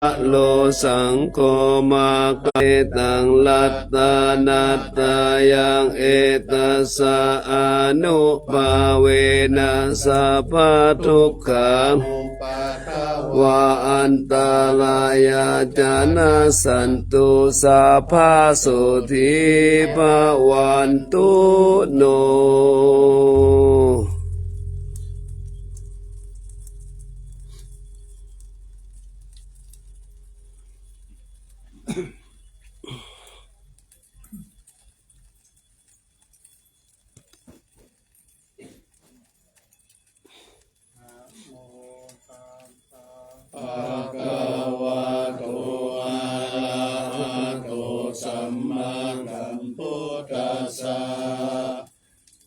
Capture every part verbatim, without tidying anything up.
lo saṅgho, maggaṃ netaṃ ratanattayaṃ, etassa ānubhāvena sabbadukkhā, vā antarāyā ca nassantu, sabbasotthī bhavantu no. Bhagavato arahato sammāsambuddhassa.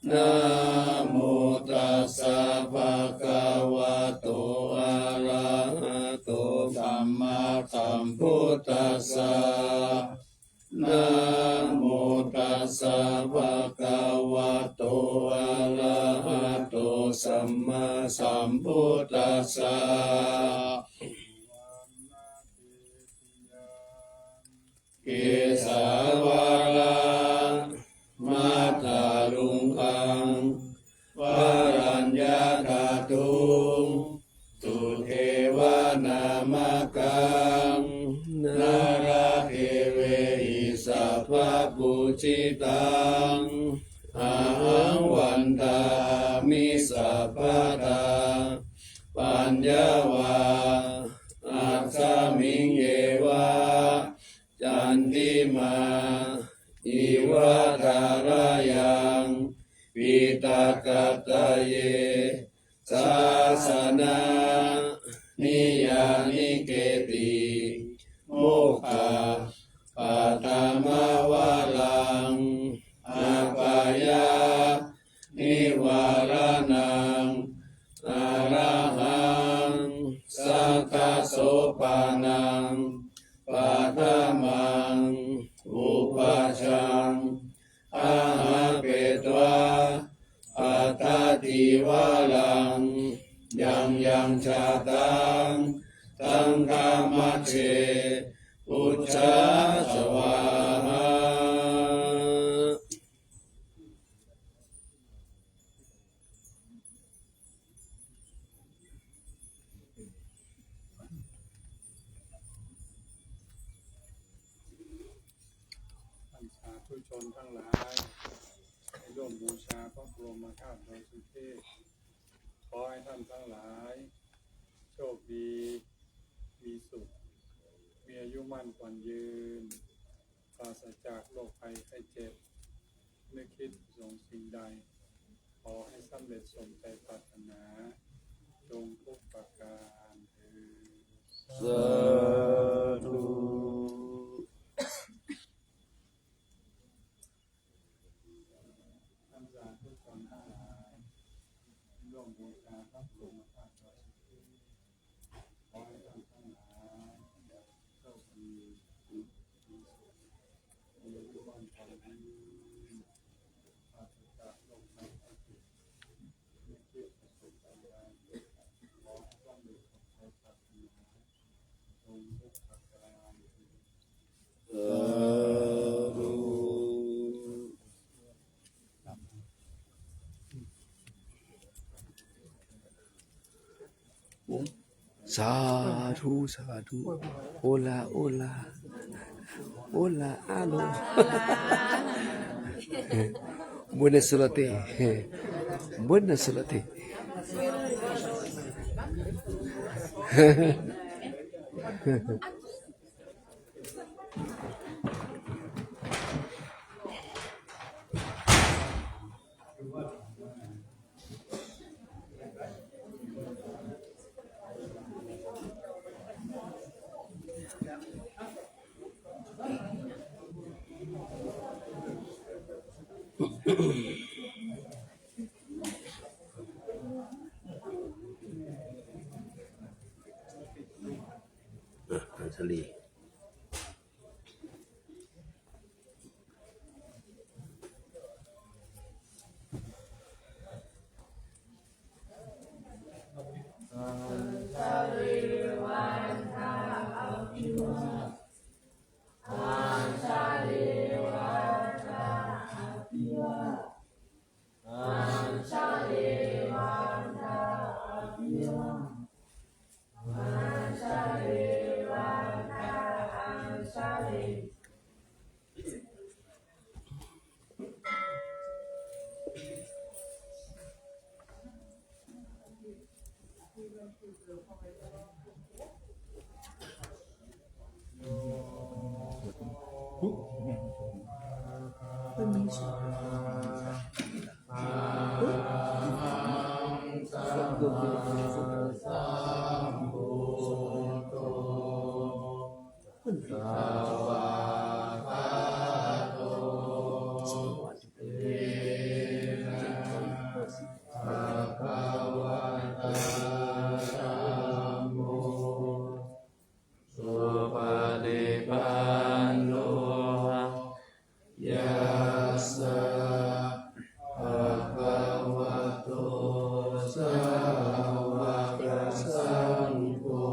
Namo tassa bhagavato arahato sammāsambuddhassa. Namo tassa bhagavato arahato sammāsambuddhassa. Kesavaramātāluṅgaṃ varaññadhātuṃ sudevanāmakam nāradevehi sabbapūjitaṃ ahaṃ vandāmi sabbadā. Paññāvā asmiṃ yeva candimā iva tharayaṃ piṭakattaye sāsana niyaniketi mokkhapathama varaṃ apāya nivāraṇaṃ arahaṃ sakkasopanam paṭhamaṃ upajjhaṃ āhapetvā pattati varaṃ yaṃ yaṃ jātaṃ saṅghamajjhe pūjā svāhā. ท่านสาธุชนทั้งหลาย ได้ร่วมบูชาพระบรมธาตุดอยสุเทพ ขอให้ท่านทั้งหลาย โชคดี มีสุข มีอายุมั่นขวัญยืน ปราศจากโรคภัยไข้เจ็บ นึกคิดประสงค์สิ่งใด ขอให้สำเร็จสมใจปรารถนา จงทุกประการเทอญ สาธุ ท่านสาธุชนทั้งหลาย ร่วมบูชาพระบรมธาตุดอยสุเทพ ขอให้ท่านทั้งหลาย โชคดี มีสุข มีอายุมั่นขวัญยืน ปราศจากโรคภัยไข้เจ็บ มีเกียรติประสบการณ์ ขอให้ร่ำรวยสมใจปรารถนา สาธุ สาธุ สาธุ โอลา โอลา โอลา อาโล Buena suerte. Buena suerte. Supaṭipanno yassa bhagavato sāvakasaṅgho,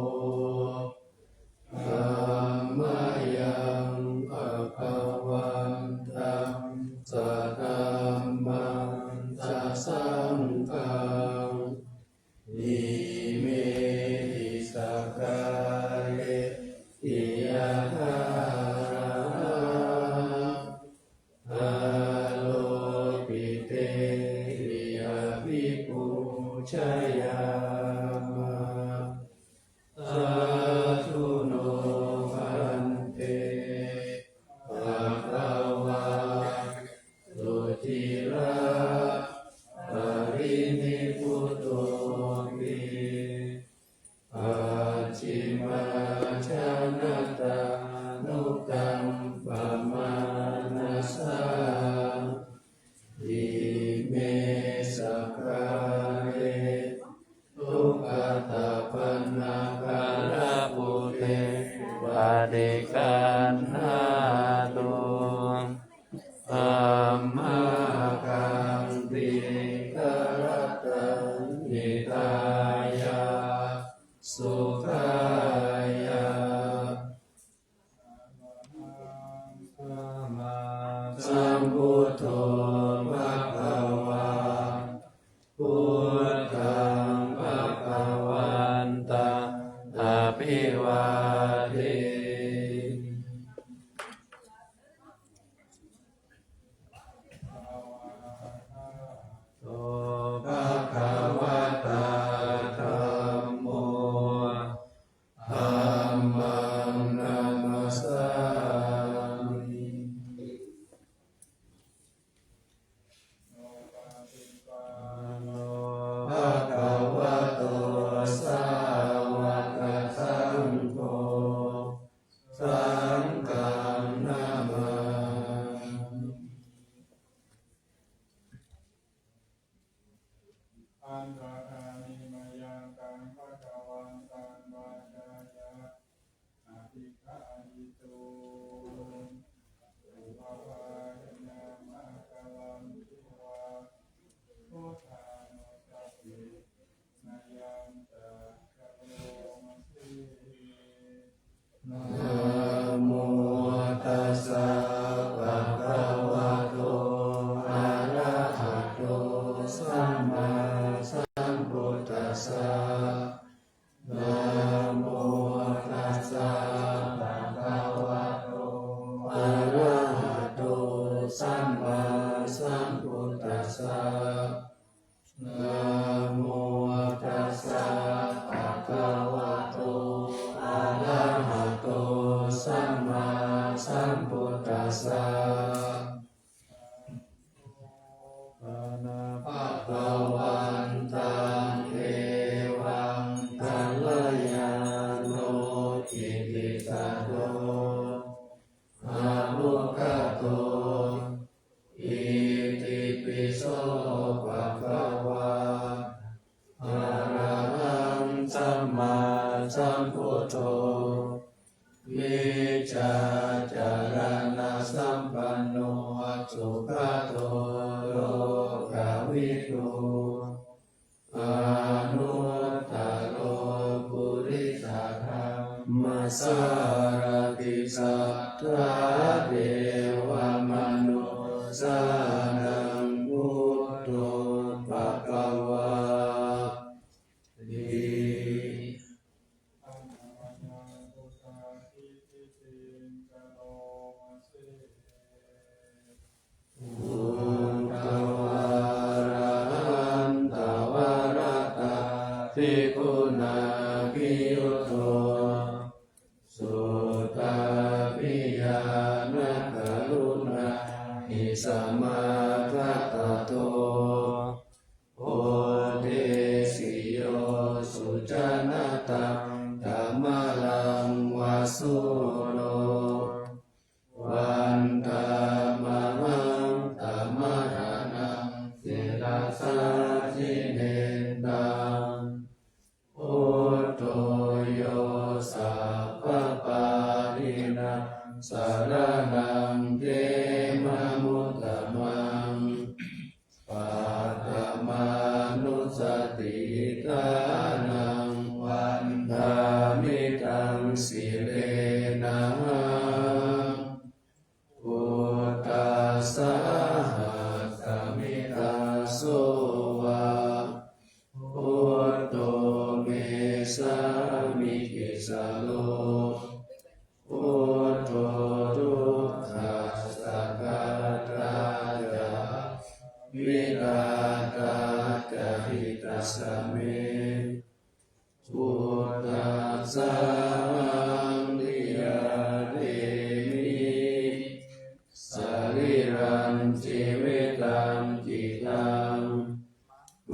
tammayaṃ bhagavantaṃ sadhammaṃ sasaṅghaṃ, imehi sakkāre tiyāharaṃ, āropitehi abhipūjayāma. Sādhu no bhante bhagavā suciraparinibbutopi, pacchimājanatānukampamānasā, ime sakkāre duggatapaṇṇākārabhūte paṭiggaṇhātu, amhākaṃ dīgharattaṃ hitāya sukhāya. Arahaṃ sammāsambuddho bhagavā, buddhaṃ bhagavantaṃ abhivādemi. Bhagavatā dhammo, dhammaṃ namassāmi. Bhagavato sāvakasaṅgho, saṅghaṃ namāmi. Vandāmi mayaṃ bhagavantaṃ vācāya adhigahi tu, upavhayena mātaraṃ dīva buddhānussatinayaṃ cakkaroma se. Namo tassa bhagavato arahato sammāsambuddhassa. Namo tassa bhagavato arahato sammāsambuddhassa. Namo tassa bhagavato arahato sammāsambuddhassa. Bhagavantaṃ devaṃ kalyāṇo kittisāro anuggāto, itipi so bhagavā arahaṃ sammāsambuddho, vijjācaraṇasampanno sugato lokavidū, anuttaro purisadammasā Sabbītiyo vivajjantu, sabbarogo vinassatu. Nibbutiṭṭhānamāraṃ buddho bhagavāti. Uddhavārahantavaradaddhiguṇābhiyutto, suddhābhiñāṇakaruṇāhi samāgatatto, bodhesi yo sujanataṃ tamalaṃva sūro, vandāmahaṃ tamaraṇaṃ sirasā jinendaṃ. Buddho yo sabbapāṇīnaṃ saraṇaṃ khemamuttamaṃ, paṭhamānussatiṭṭhānaṃ vandāmi taṃ sirenahaṃ. Buddhassāhasmi dāso va, buddho me sāmikissaro, buddho dukkhassa ghātā ca, vidhātā ca hitassa me. Buddhassāhaṃ ādineyya, sarīrañjīvitañcidaṃ,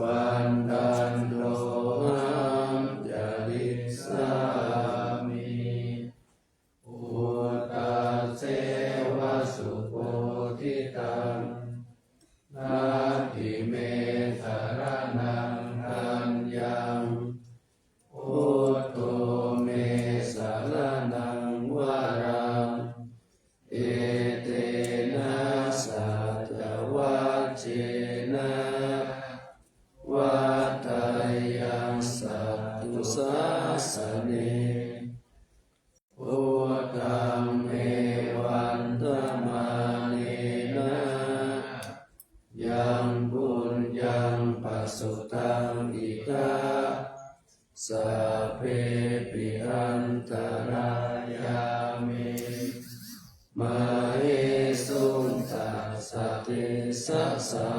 vandantohaṃ carissāmi. Buddhasseva subodhitaṃ, natthi me saraṇaṃ aññaṃ, buddho me saraṇaṃ varaṃ, etena saccavajjena vaḍḍheyyaṃ satthu sāsane. Buddhaṃ me vandamānena, yaṃ puññaṃ pasutaṃ idha, sabbepi antarāyā me, māhesuṃ tassa tejasā.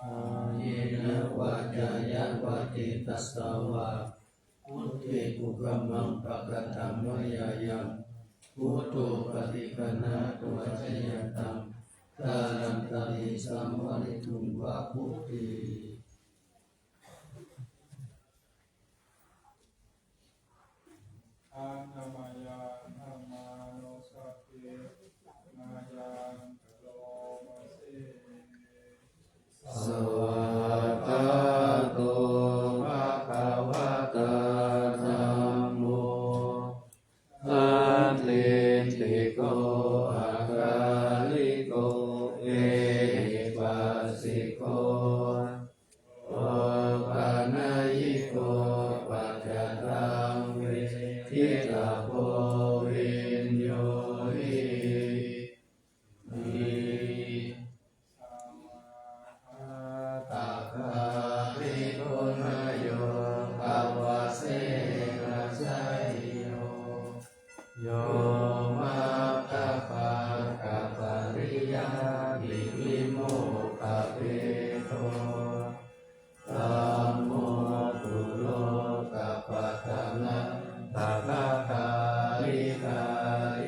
Kāyena vācāya va cetasā vā, buddhe kukammaṃ pakataṃ mayā yaṃ, buddho paṭiggaṇhatu accayantaṃ, kālantare saṃvarituṃ va buddhe. Annamāya dhammānussatinayaṃ karoma se. Svākkhāto bhagavatā dhammo, sandiṭṭhiko akāliko ehipassiko, opanayiko paccattaṃ veditabbo viññūhi. Svākkhātakāriko na yo avasena seyyo, yo maggapākapariyāgi vimokkhabhedo, dhammo kulokapatanā tathāgatā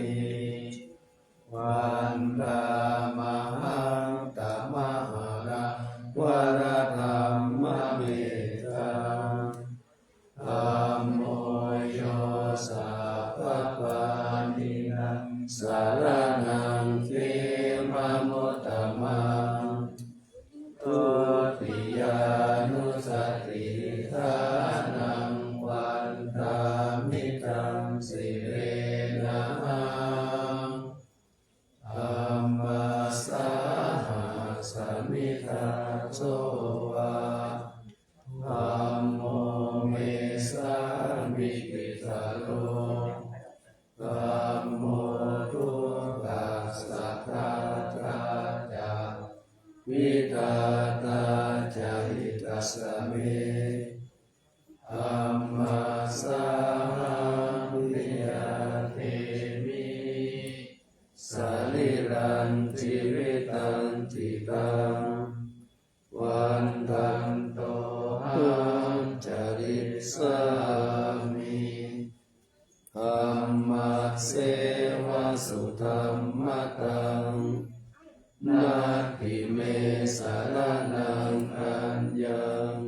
iti. Vandāmahaṃ tamaharaṃ varadhammametaṃ, dhammo yo sabbapāṇīnaṃ saraṇaṃ khemamuttamaṃ, dutiyānussatiṭṭhānaṃ vandāmi taṃ sirenahaṃ. Dhammassāhasmi dāso va, dhammo me sāmikissaro, Dhammasseva sudhammataṃ, natthi me saraṇaṃ aññaṃ,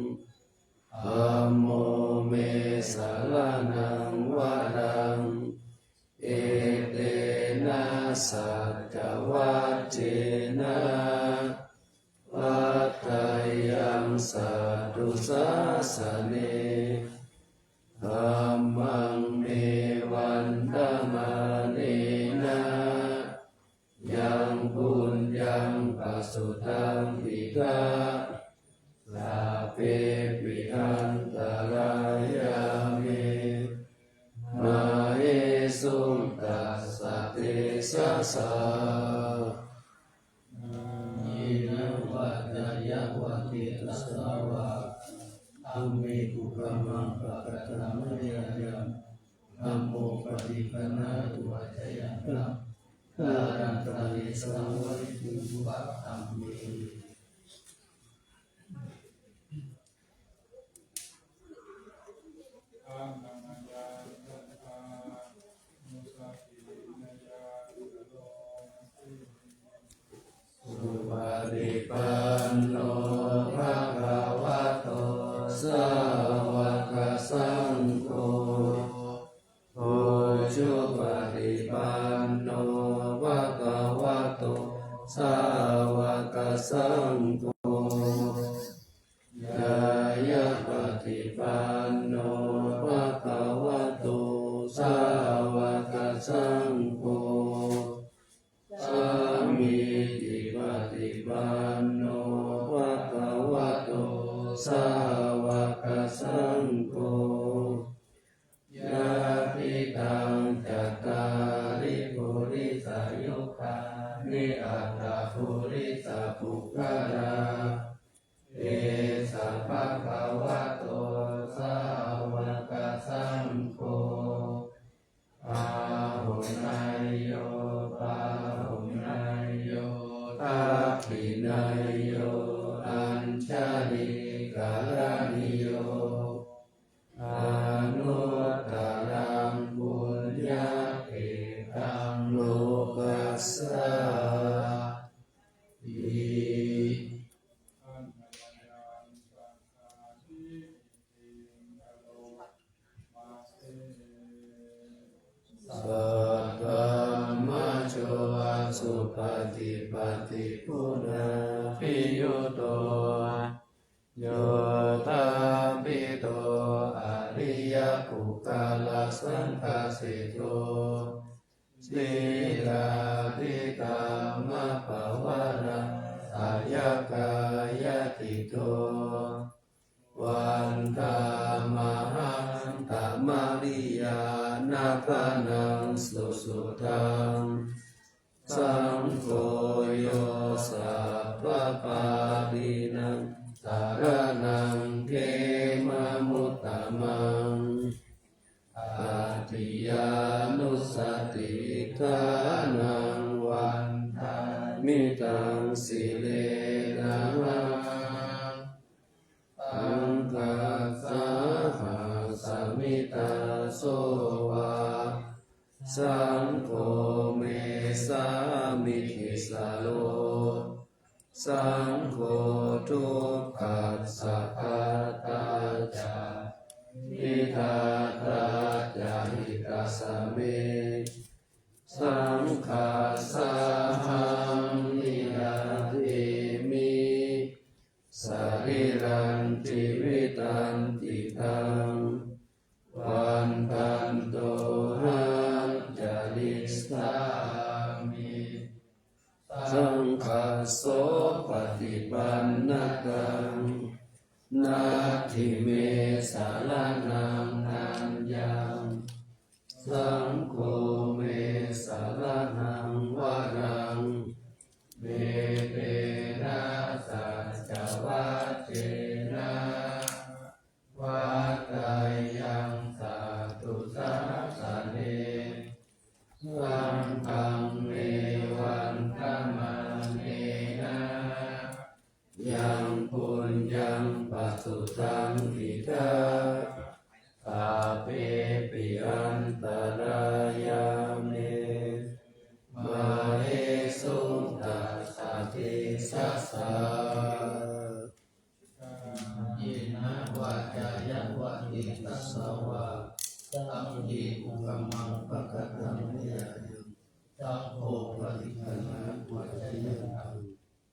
dhammo me saraṇaṃ varaṃ, etena saccavajjena vaḍḍheyyaṃ satthu sāsane. Dhammaṃ me vandamānena yaṃ puññaṃ pasutaṃ idha, sabbepi antarāyā me māhesuṃ tassa tejasā. Kāyena vācāya va cetasā vā, dhamme kukammaṃ pakataṃ mayā yaṃ, dhammo paṭiggaṇhatu accayantaṃ, kālantare saṃvarituṃ va dhamme. Supaṭipanno bhagavato sāvakasaṅgho, ujupaṭipanno bhagavato sāvakasaṅgho, ñāyapaṭipanno bhagavato sāvakasaṅgho, sāmīcipaṭipanno bhagavato sāvakasaṅgho, yadidaṃ cattāri purisayugāni aṭṭha purisapuggalā, esa bhagavato sāvakasaṅgho, āhuneyyo pāhuneyyo dakkhiṇeyyo añjalikaraṇīyo, anuttaraṃ puññakkhettaṃ lokassāti. สัทธรรมโจ สุปฏิปันนิพุทธาภิยุโต โยธาภิโต อริยปุคคลสังคเสโท สีลาธิกรรมปวารณาสยกายติโท วันทามาหันตมริยานาคานังสุสุทัง สังโฆโย สัพพปาริณัง สรณังเขมะมุตตะมัง Tatiyānussatiṭṭhānaṃ vandāmi taṃ sirenahaṃ. Saṅghassāhasmi dāso va, saṅgho me sāmikissaro. Saṅgho dukkhassa ghātā ca vidhātā ca hitassa me. Saṅghassāhaṃ niyyādemi sarīrañjīvitañcidaṃ. Vandantohaṃ carissāmi saṅghassopaṭipannataṃ. Natthi me saraṇaṃ aññaṃ, saṅgho me saraṇaṃ varaṃ. Etena saccavajjena vaḍḍheyyaṃ satthu sāsane. Saṅghaṃ me vandamānena yaṃ puññaṃ pasutaṃ idha, sabbepi antarā paṭiggaṇhatu accayantaṃ,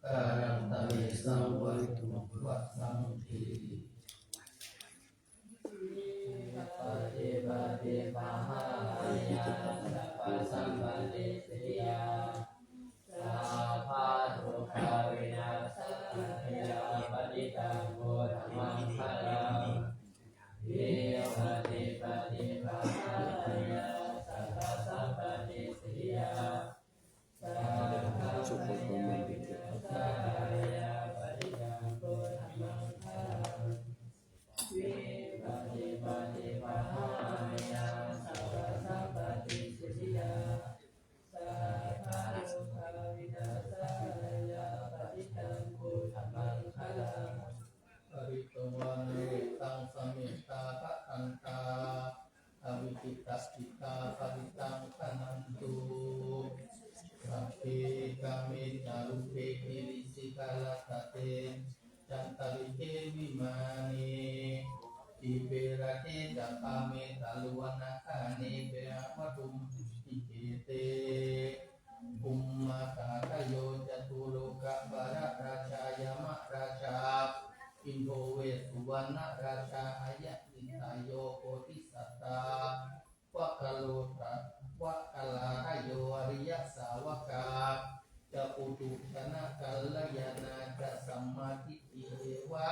kālantare saṃvarituṃ va saṅghe. Vipattipaṭibāhāya sabbasampattisiddhiyā, sabbarogavināsāya parittaṃ brūtha maṅgalaṃ. Vipattipaṭibāhāya sabbasampattisiddhiyā, sabbarogavināsāya parittaṃ brūtha maṅgalaṃ. Vipattipaṭibāhāya sabbasampattisiddhiyā, sabbarogavināsāya parittaṃ brūtha maṅgalaṃ. Pharitvāna mettaṃ samettā bhadantā, avikkhittacittā parittaṃ bhaṇantu. Sagge kāme ca rūpe girisikharataṭe cantalikkhe vimāne, dīpe raṭṭhe ca gāme taruvanagahane gehavatthumhi khette, bhummā hadayo ca lokapālā rājā yamarājā, indo va suvaṇṇarājā, ayaṃ kittayya bodhisattā, moggallā hadayo ariyasāvakā ca, puthujjanakalyāṇā ca sammādiṭṭhi ca.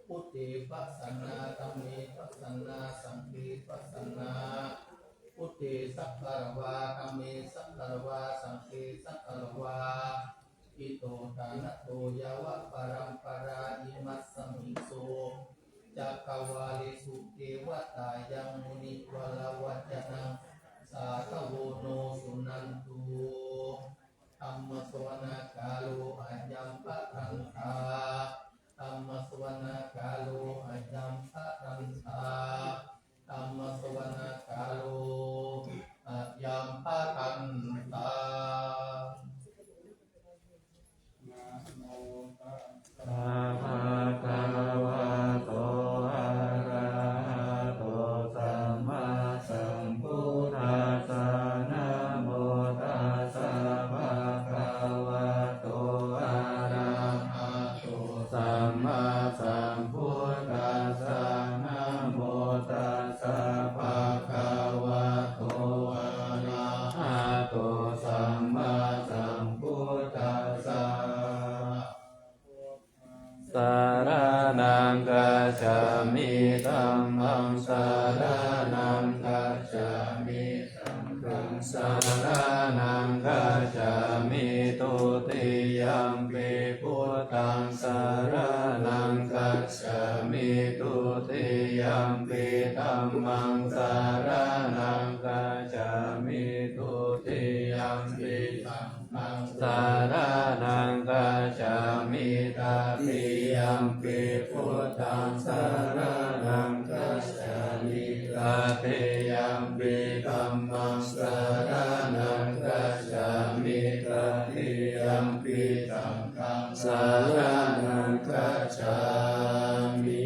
Buddhe pasannā, dhamme pasannā, saṅghe pasannā. Buddhe sagāravā, dhamme sagāravā, saṅghe sagāravā. Ito ṭhānato yāvaparāmparā imassa miso cakkavāḷesu devatā yaṃ munivaravacanaṃ sādhavo no suṇantu. Dhammassavanakālo ayambhadantā. Dhammassavanakālo ayambhadantā. Dhammassavanakālo ayambhadantā. Namo tassa bhagavato arahato sammāsambuddhassa. Namo tassa bhagavato arahato sammāsambuddhassa. Namo tassa bhagavato arahato sammāsambuddhassa. Saraṇaṃ gacchāmi. Dhammaṃ saraṇaṃ gacchāmi. Saṅghaṃ saraṇaṃ gacchāmi. Dutiyampi buddhaṃ saraṇaṃ gacchāmi. Dutiyampi dhammaṃ saraṇaṃ gacchāmi. Dutiyampi saṅghaṃ saraṇaṃ gacchāmi. Tatiyampi buddhaṃ saraṇaṃ gacchāmi. Tatiyampi dhammaṃ saraṇaṃ gacchāmi. Tatiyampi saṅghaṃ saraṇaṃ gacchāmi.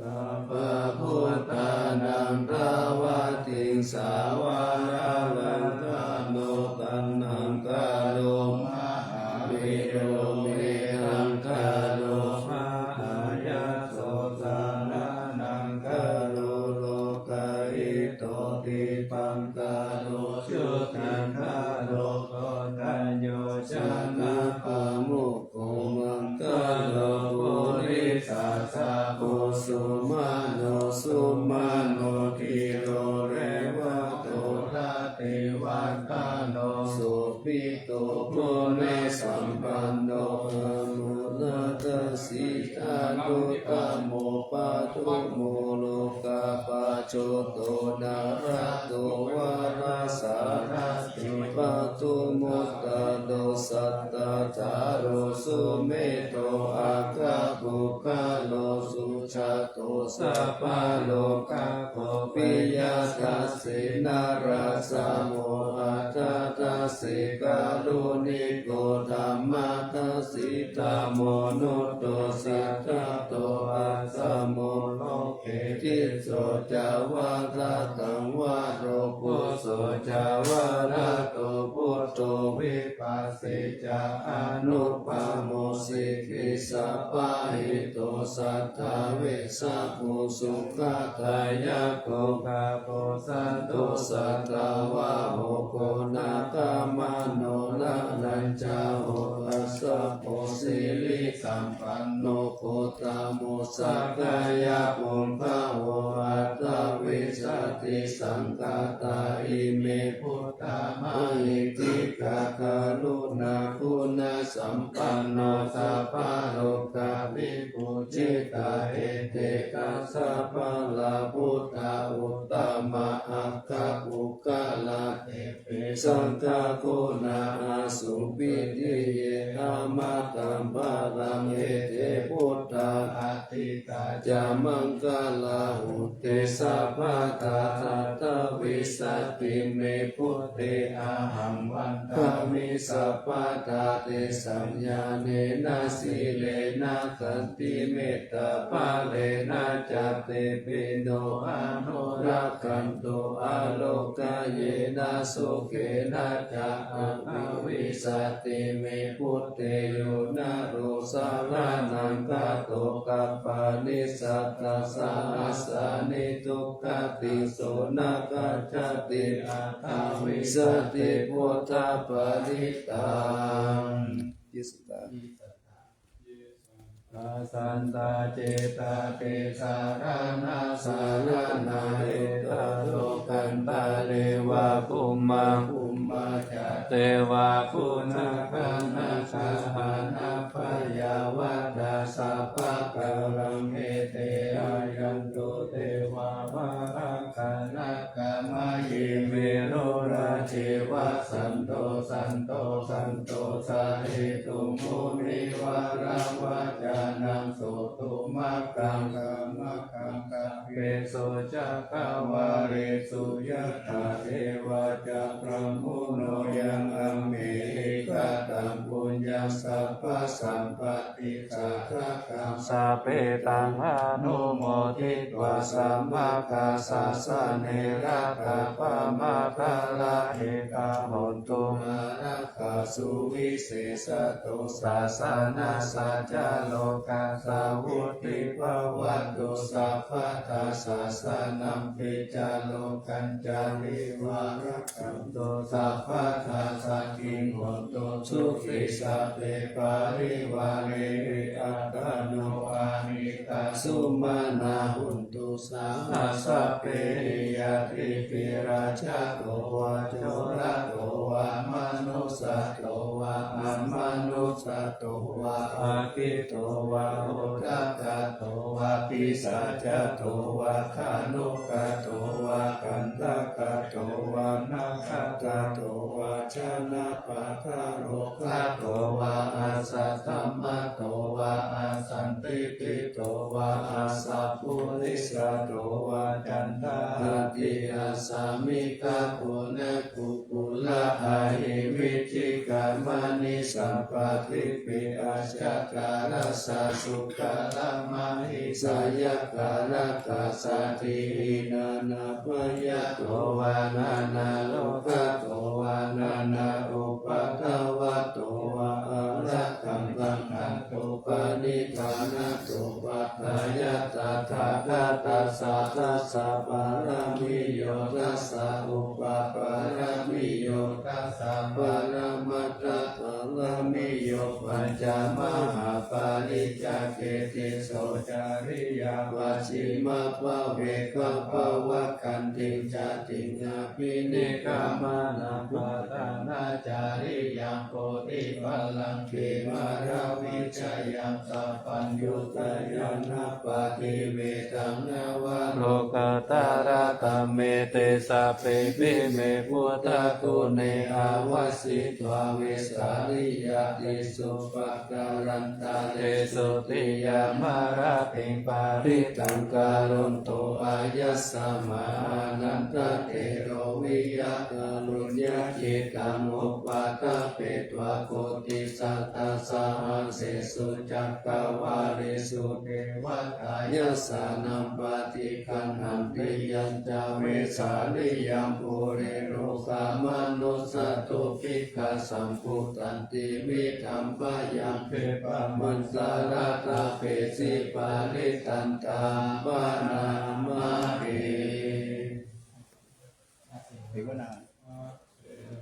Sabbabuddhānaṃ dvattiṃsavāraṃ, taṇhaṅkaro taṇhaṅkaro, mahāvīro medhaṅkaro, mahāyaso saraṇaṅkaro, lokahito tirthaṅkaro, jutiṅkaro, koṇḍañño janapāmo ko, maṅgalo purisattamo, sumano sumano dhīro, revato rativaḍḍhano, sobhito guṇasampanno, anurattasīlānuttamo, padumo lokapajjo to, nārato varasārathi, padumuttaro satthadāro, sumedho aggapuggalo, sujato sabbalokaggo, piyadassī narāsabho, atthadassī kāruṇiko, dhammadassi dhammo, nuddho siddhato, aggappatto Itisso ca Varadaṃ Varo Phusso ca Varato Buddho Vipassī ca Anupamo Sikhī Sabbahito Satthā Vessabhū Sukhadāyako Gābho Santo Sattāvaho Koṇāgamano Raṇañjaho Kassapo Sirisampanno Gotamo Sakyapuṅgavo Aṭṭhavīsati Saṅkhātā ime Buddhā Mahiddhikā Karuṇāguṇasampanno Sabbalokavibhūjitā Etedasa Balābuddhā Uttama Aggapuggalā Te pi Saṅghaguṇā Āsuṃ Pītiye Amataṃ Balaṃ Ete Buddhā Atītā ca Maṅgalā Honti Sabbadā Aṭṭhavīsati Me Buddhe Ahaṃ Vandāmi Sabbadā Tesaṃ Ñāṇena Sīlena Santi Mettā Balena ca Te pi no Anurakkhantu Ārogyena Sukhena ca Aṭṭhavīsati Me Buddhe Yo Naro Saraṇaṃ Gato Kappāni Sattasahassāni Duggatiṃ So Na Gacchati Aṭṭhavīsati Buddhaparittaṃ. Santā cittā Tisaraṇasaraṇā Etato Gandhare Va Bhummā Bhummā ca Devā Guṇagaṇā Gahābhayā Vata Sabbakālaṃ Ete Āyantu Devā Mārakkhanakā Mahiddhimo Rājeva Santo Santo Santosahetuṃ Munivaravacanaṃ Sotumaggaṃ Gāmaggaṃ Sabbesu Cakkavāḷesu Yathā Devā Cakramuṇo Yaṃ Amhehi Kataṃ Puññaṃ Sabbasampatti Sādhakaṃ Sabbe taṃ anumoditvā Samaggāsāsane Laddhā Pamāṇaparājitā Hontu Ārakkhā Suvisesato Sāsanassa ca Lokassa Vuḍḍhī Bhavatu Sabbadā Sāsanampi ca Lokañca Devā Rakkhantu Sabbadā Saddhiṃ Hontu Sukhī Sabbe Parivārehi Attano Anekā Sumanā Hontu Saha Sabbehi Ñātibhi Rājato vā Corato vā Manussato vā Amanussato vā Aggito vā Udakato vā Pisācato vā Khāṇukato vā Kaṇṭakato vā Nakkhattato vā Janapadarogato vā Asaddhammato vā Asandiṭṭhito vā Asappurisato vā Caṇḍahatthi-Assamigagoṇakukkura-Ahi-Vicchika-Maṇi Sabbadhipi Ajjhattaracchasūkaramahisayakkha-Rakkhasādīhi nānābhayato vā nānārogato vā nānāupaddavato vā ārakkhaṃ gaṇhantu paṇidhānato. Paṭṭhāya Tathāgatassa dasa pāramiyo dasa upapāramiyo dasa paramattha pāramiyo pañca mahāpariccāge tisso cariyā pacchimabbhave gabbhāvakkantiṃ jātiṃ abhinikkhamanaṃ padhānacariyaṃ bodhipallaṅke māravijayaṃ sabbaññutañāṇappaṭivedhaṃ navalokuttaradhamme te sabbepime buddhaguṇe āvajjitvā vesāliyā tīsu pākārantaresu tiyāmarattiṃ parittaṃ karonto āyasmā Ānandatthero viya kāruññacittaṃ upaṭṭhapetvā koṭisatasahassesu cakkavāḷesu devatā yassāṇaṃ pati Kaṇhatiyañca Vesāliyaṃ pure rogāmanussadubhigghasambhūtaṃ tividhaṃ bhayaṃ khippamantaradhāpesi parittaṃ taṃ bhaṇāma he.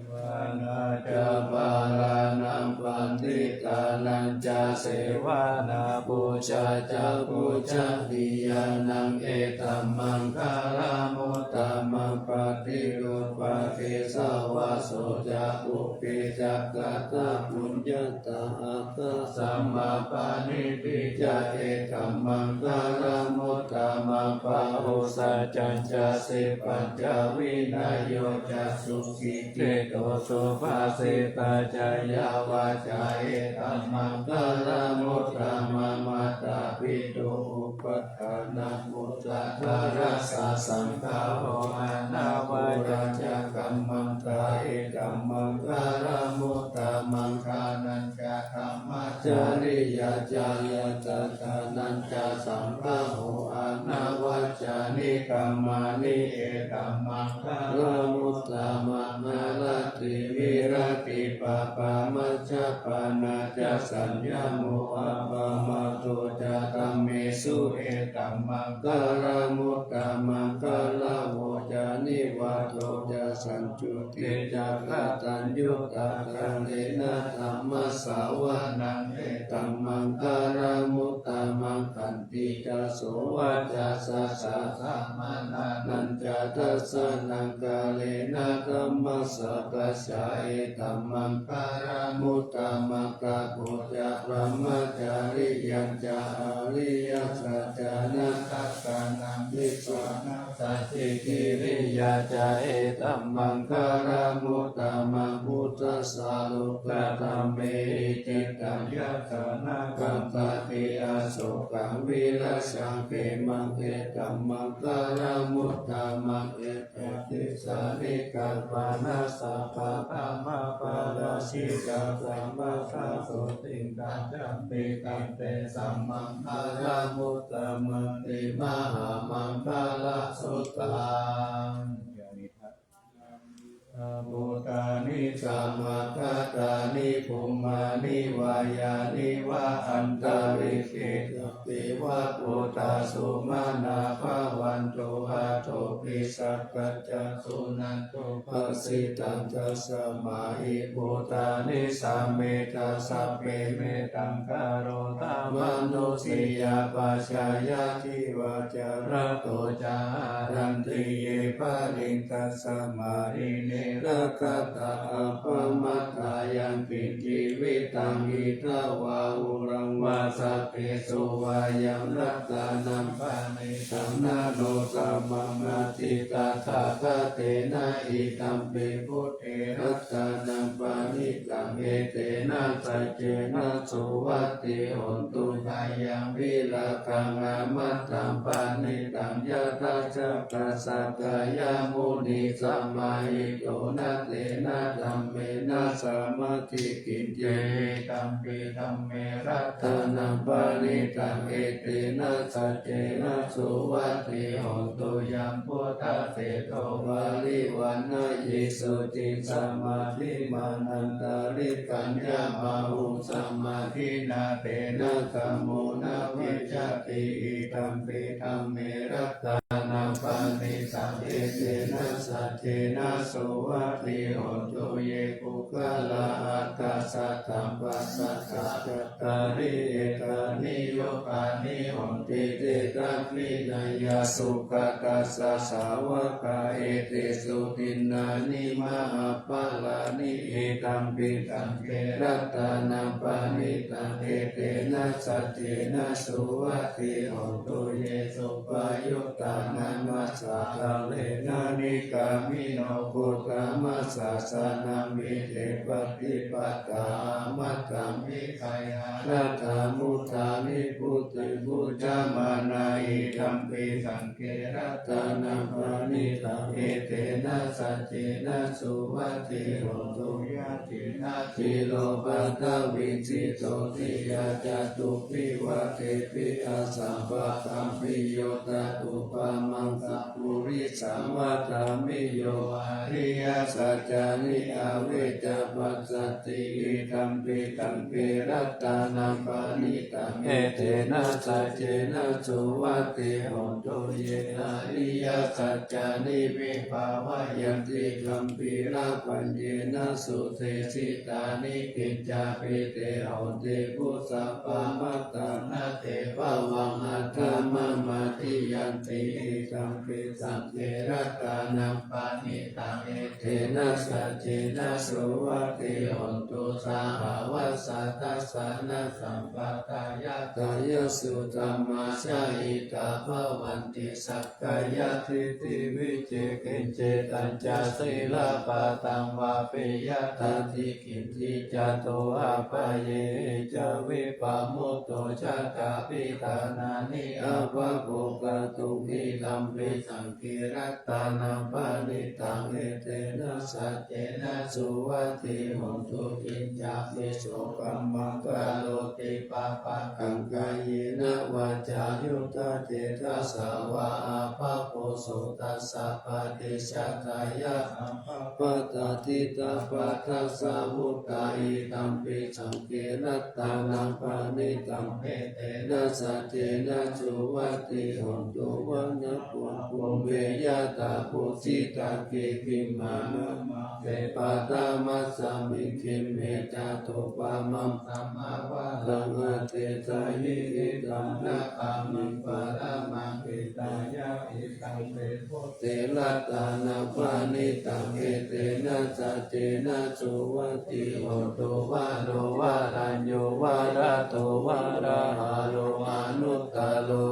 Sevanā ca bālānaṃ paṇḍitānañca sevanā, pūjā ca pūjanīyānaṃ etammaṅgalamuttamaṃ. Paṭirūpadesavāso ca pubbe ca katapuññatā, attasammāpaṇidhi ca etammaṅgalamuttamaṃ. Bāhusaccañca sippañca vinayo ca susikkhito, subhāsitā ca yā vācā etammaṅgalamuttamaṃ. Mātāpitu upaṭṭhānaputtadārassa saṅgaho, anākulā ca kammantā etammaṅgalamuttamaṃ. Dānañca dhammacariyā ca ñātakānañca saṅgaho, anavajjāni kammāni etammaṅgalamuttamaṃ. Āratī viratī pāpā majjapānā ca saññamo, appamādo ca dhammesu etammaṅgalamuttamaṃ. Gāravo ca nivāto ca sañ- -cū- -ti ca kataññutā, kālena dhammassavanaṃ etammaṅgalamuttamaṃ. Khantī ca sovacassatā samaṇānañca dassanaṃ, kālena dhammasākacchā etammaṅgalamuttamaṃ. Tapo ca brahmacariyañca ariyasaccāna dassanaṃ, nibbāna sacchikiriyā ca etammaṅgalamuttamaṃ. Phuṭṭhassa lokadhammehi cittaṃ yassa na kampati, asokaṃ virajaṃ khemaṃ etammaṅgalamuttamaṃ. Etādisāni katvāna sabbatthamaparājitā, sabbattha sotthiṃ gacchanti, taṃ tesaṃ maṅgalamuttamanti. Mahāmaṅgalasuttaṃ. Bhūtāni samāgatāni, bhummāni vā yāni va antalikkhe, sabbe va bhūtā sumanā bhavantu, athopi sakkacca suṇantu bhāsitaṃ. Tasmā hi bhūtā nisāmetha, sabbe mettaṃ karotha mānusiyā pajāya, jīvā carato ca haranti ye baliṃ, tasmā hi ne rakkhatha appamattā. Yaṅkiñci vittaṃ idha vā huraṃ vā, saggesu vā yaṃ ratanaṃ paṇītaṃ, na no samaṃ atthi tathāgatena, idampi buddhe ratanaṃ paṇītaṃ, etena saccena suvatthi hotu. Khayaṃ virāgaṃ amataṃ paṇītaṃ, yadajjhagā sakyamunī samāhito, na tena dhammena samatthi kiñci, idampi dhamme ratanaṃ paṇītaṃ, etena saccena suvatthi hotu. Yambuddhaseṭṭho parivaṇṇayī suciṃ, samādhimānantarikaññamāhu, samādhinā tena dhammo na vijjati, idampi dhamme ratanaṃ paṇītaṃ, etena saccena suvatthi hotu. Ye puggalā aṭṭha sataṃ pasatthā, cattāri etāni yugāni honti, te dakkhiṇeyyā sugatassa sāvakā, etesu dinnāni mahapphalāni, idampi saṅghe ratanaṃ paṇītaṃ, etena saccena suvatthi hotu. Ye suppayuttā manasā daḷhena, nikkāmino gotamasāsanamhi, te pattipattā amataṃ vigayha, laddhā mudhā nibbutiṃ bhuñjamānā, idampi saṅghe ratanaṃ paṇītaṃ, etena saccena suvatthi hotu. Yānīdha khīlopathaviṃ sito, siyā catubbhi vātebhi, asambādhaṃ piyo tadupamā, Purisaṃ vadāmi yo ariyasaccāni avecca passati, idampi saṅghe ratanaṃ paṇītaṃ, etena saccena suvatthi hotu. Ye ariyasaccāni vibhāvayanti gambhīrapaññena sudesitāni, kiñcāpi te honti bhusappamattā, na te bhavaṃ aṭṭhamamādiyanti, idampi saṅghe ratanaṃ paṇītaṃ, etena saccena suvatthi hotu. Sahāvassa-dassanasambādāya, tayassu dhammā jahitā bhavanti, sakkāyadiṭṭhi vicikicchitañca, sīlabbatāṃ vāpiyattatthi kiñci, catūhapāyehi ca vippamutto, jātā piṭhānāni abhabbo kātuṃ, idampi saṅghe ratanaṃ paṇītaṃ, etena saccena suvatthi hotu. Kiñcāpi so kammaṃ karoti pāpakaṃ, kāyena vācāyuda cetasā vā, abhabbo so tassa paṭicchādāya, abhabbatā ṭhitā bhaddasā vuttā, idampi saṅghe ratanaṃ paṇītaṃ, etena saccena suvatthi hotu. Vanappo bhūme yathā phussitagge, khīṇā namāse paṭhamasmiṃ khīṇe, tathūpamaṃ sammāvaraṃ adesayi, idampi saṅghe ratanaṃ paṇītaṃ, etena saccena suvatthi hotu. Varo varaññū varado varāharo, anuttaro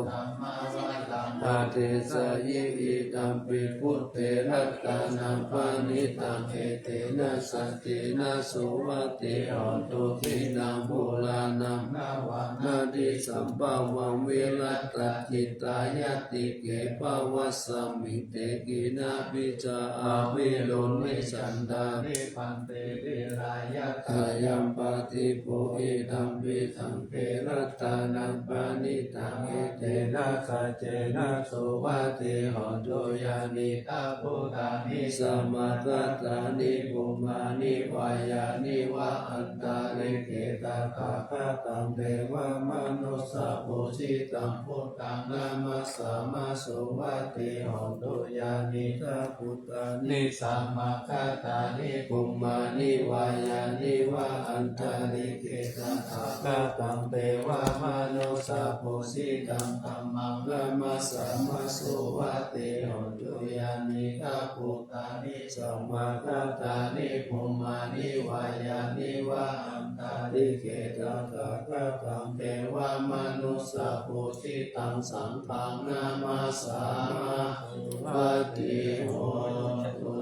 adesayi, idampi buddhe ratanaṃ paṇītaṃ, etena saccena suvatthi hotu. Khīṇaṃ purāṇaṃ navaṃ natthi sambhavaṃ, virattacittāyatike bhavasmiṃ, te khīṇabījā avirūḷhichandā, nibbanti dhīrā yathāyampadīpo, idampi saṅghe ratanaṃ paṇītaṃ, etena saccena suvatthi hotu. Yānīdha bhūtāni samāgatāni, bhummāni vā yāni va antalikkhe, tathāgataṃ devamanussapūjitaṃ, buddhaṃ namassāma suvatthi hotu. Yānīdha bhūtāni samāgatāni, bhummāni vā yāni va antalikkhe, tathāgataṃ devamanussapūjitaṃ, dhammaṃ namassāma suvatthi hotu. Yānīdha bhūtāni samāgatāni, bhummāni vā yāni va antalikkhe, tathāgataṃ devamanussapūjitaṃ, saṅghaṃ namassāma suvatthi hotu.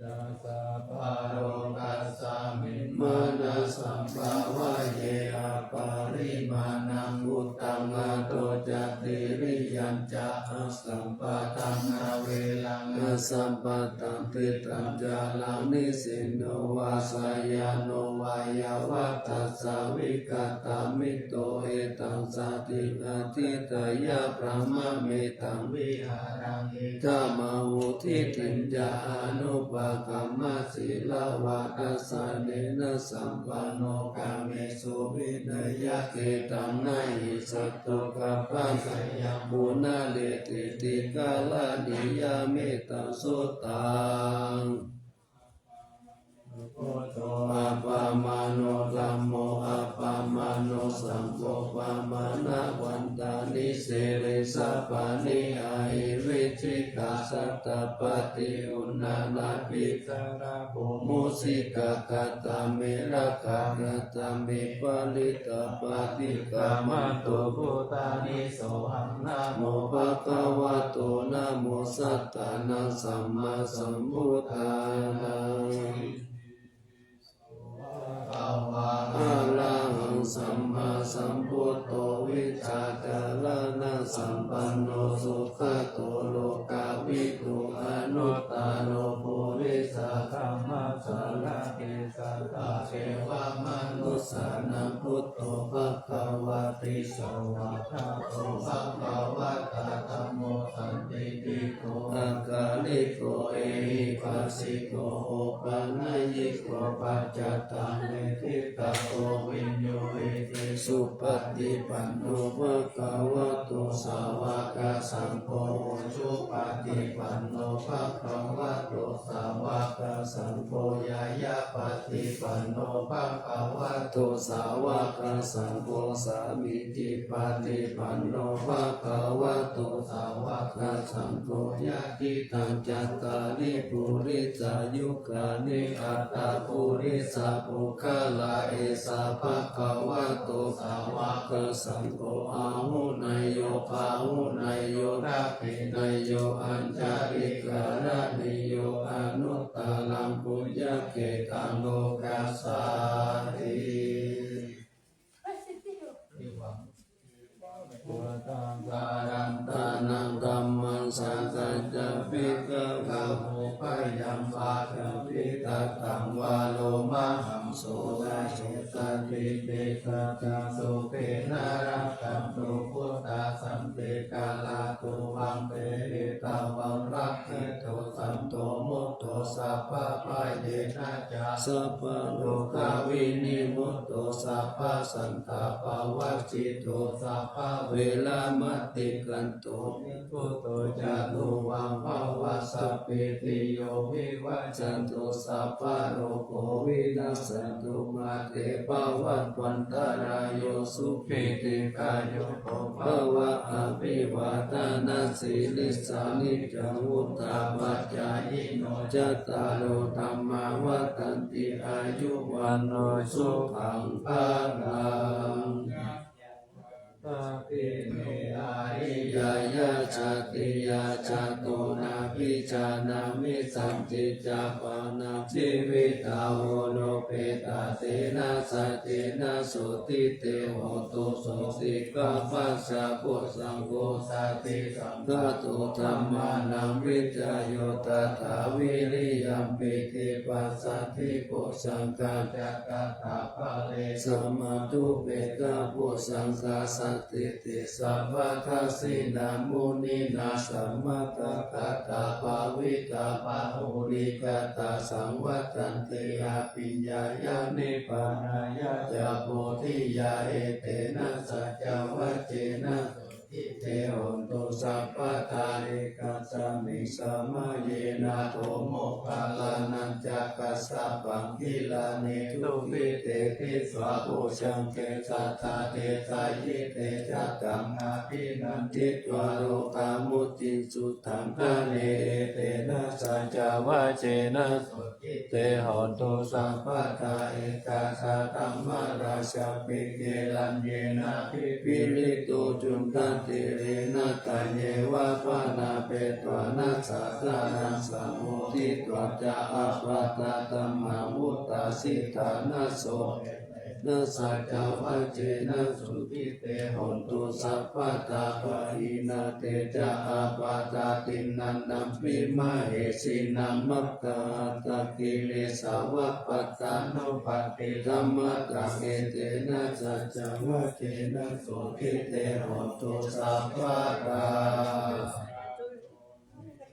Sabbalokasmiṃ mānasaṃ bhāvaye aparimāṇaṃ, uddhaṃ adho ca tiriyañca asambādhaṃ averaṃ asapattaṃ. Tiṭṭhaṃ caraṃ nisinno vā sayāno vā yāvatassa vigatamiddho, etaṃ satiṃ adhiṭṭheyya brahmametaṃ vihāraṃ idhamāhu. Diṭṭhiñca anupagamma sīlavā dassanena sampanno, kāmesu vineyya gedhaṃ na hi jātu gabbhaseyyaṃ punaretīti. Karaṇīyam mettaṃ suttaṃ. Buddho appamāṇo, dhammo appamāṇo, saṅgho pamāṇavantāni, sirīsapāni ahi vicchikā, satapadī uṇṇānābhī sarabū mūsikā. Katā me rakkhā, katā me parittā, paṭikkamantu bhūtāni, sohaṃ namo bhagavato, namo sattannaṃ sammāsambuddhānaṃ. Arahaṃ sammāsambuddho vijjācaraṇasampanno sugato lokavidū anuttaro purisadammasārathi satthā devamanussānaṃ buddho bhagavāti. Svākkhāto bhagavatā dhammo san akāliko ehipassiko opanayiko paccattaṃ veditabbo viññūhīti. Supaṭipanno bhagavato sāvakasaṅgho, ujupaṭipanno bhagavato sāvakasaṅgho, ñāyapaṭipanno bhagavato sāvakasaṅgho, sāmīcipaṭipanno bhagavato sāvakasaṅgho, yadidaṃ cattāri purisayugāni aṭṭha purisapuggalā, esa bhagavato sāvakasaṅgho, āhuneyyo pāhuneyyo dakkhiṇeyyo añjalikaraṇīyo anuttaraṃ puññakkhettaṃ lokassāti. Kālantaraṃ dhammaṃ sakkañca bhikkhavo, bhayaṃ vā kapittakaṃ vā lomahaṃso vā, etadī te sadā sukhena rakkhantu buddhā santikarā tuvaṃ. Tehi tvaṃ rakkhetu santo mutto sabbabhayena ca, sabbarogavinimutto sabbasantāpavajjito sabbaveramatikkanto nibbuto ca tuvaṃ bhava. Sabbītiyo vivajjantu sabbarogo vinassatu mā te bhavatvantarāyo sukhī dīghāyuko bhava. Abhivādanasīlissa niccaṃ vuḍḍhāpacāyino cattāro dhammā vaḍḍhanti āyu vaṇṇo sukhaṃ balaṃ. Dakkhiṇe ariyāya jātiyā jāto nābhijānāmi sañcicca pāṇā jīvitā voropetā tena saccena sotthi te hotu. Sotthikkhappassa bojjhaṅgo satisaṅkhāto dhammānaṃ vicayo tathā viriyampīti passaddhi bojjhaṅgā ca tathāpare samādhupekkhabojjhaṅgā sattete sabbadassinā muninā sammadakkhātā bhāvitā bahulīkatā saṃvattanti abhiññāya nibbānāya ca bodhiyā. Etena saccavajjena sotthi te hotu sabbadā. Ekasmiṃ samaye nātho moggallānañca kassapaṃ gilāne dukkhite disvā bojjhaṅge satta desayi. Te ca taṃ abhinanditvā rogā mucciṃsu taṅkhaṇe. Etena saccavajjena sotthi te hotu sabbadā. Ekadā dhammarājāpi gelaññenābhipīḷito cundattherena taññeva bhaṇāpetvāna sādaraṃ sammoditvā ca ābādhā tamhā vuṭṭhāsi ṭhānaso. Etena saccavajjena sotthi te hotu sabbadā. Pahīnā te ca ābādhā tiṇṇannampi mahesinaṃ maggāhatakilesāva pattānuppattidhammataṃ. Etena saccavajjena sotthi te hotu sabbadā.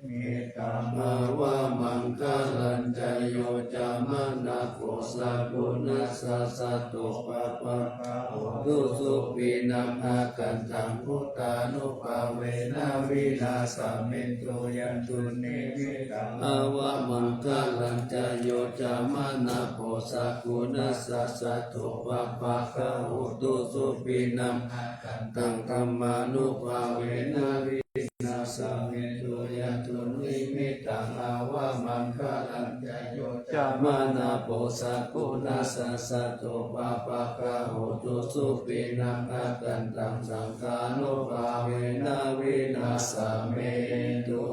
Mettaṃ avamaṅgalañca yo cāmanāpo sakuṇassa saddo pāpaggaho dussupinaṃ akantaṃ buddhānubhāvena vināsamentu. Yandunnimittaṃ avamaṅgalañca yo cāmanāpo sakuṇassa saddo pāpaggaho dussupinaṃ akantaṃ dhammānubhāvena vināsamentu. Yandunnimittaṃ avamaṅgalañca yo cāmanāpo sakuṇassa saddo pāpaggaho dussupinaṃ akantaṃ saṅghānubhāvena vināsamentu.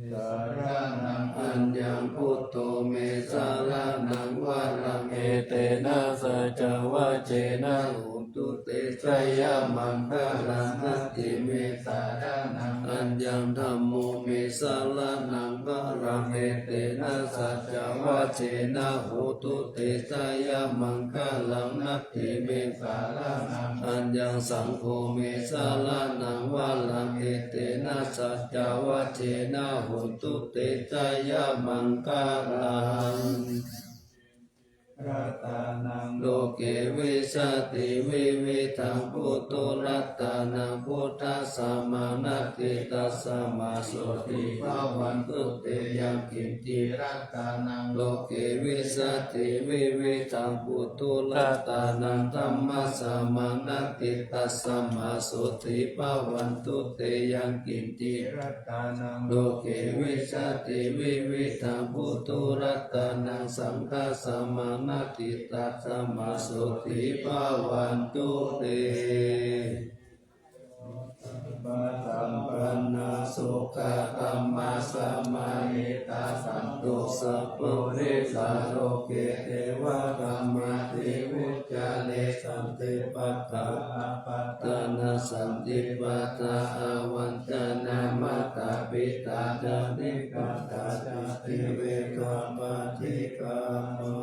Saraṇaṃ aññaṃ buddho me saraṇaṃ varaṃ. Etena saccavajjena hotu te jayamaṅgalaṃ. Natthi me saraṇaṃ aññaṃ dhammo me saraṇaṃ varaṃ. Etena saccavajjena hotu te jayamaṅgalaṃ. Natthi me saraṇaṃ aññaṃ, saṅgho me saraṇaṃ varaṃ. Etena saccavajjena hotu te jayamaṅgalaṃ. Ratanaṃ loke vijjati vividhaṃ puthu, ratanaṃ buddhasamaṃ natthi, tasmā sotthī bhavantu te. Yaṅkiñci ratanaṃ loke vijjati vividhaṃ puthu, ratanaṃ dhammasamaṃ natthi, tasmā sotthī bhavantu te. Yaṅkiñci ratanaṃ loke vijjati vividhaṃ puthu, ratanaṃ saṅghasamaṃ natthi, tasmā sotthī bhavantu te. Sampannā sukhā dhammasamā hitāya, santo sappurisā loke devadhammāti vuccare. Santi pakkhā apattanā, santi pādā avañcanā, mātā pitā ca nikkhantā, jātaveda paṭikkama.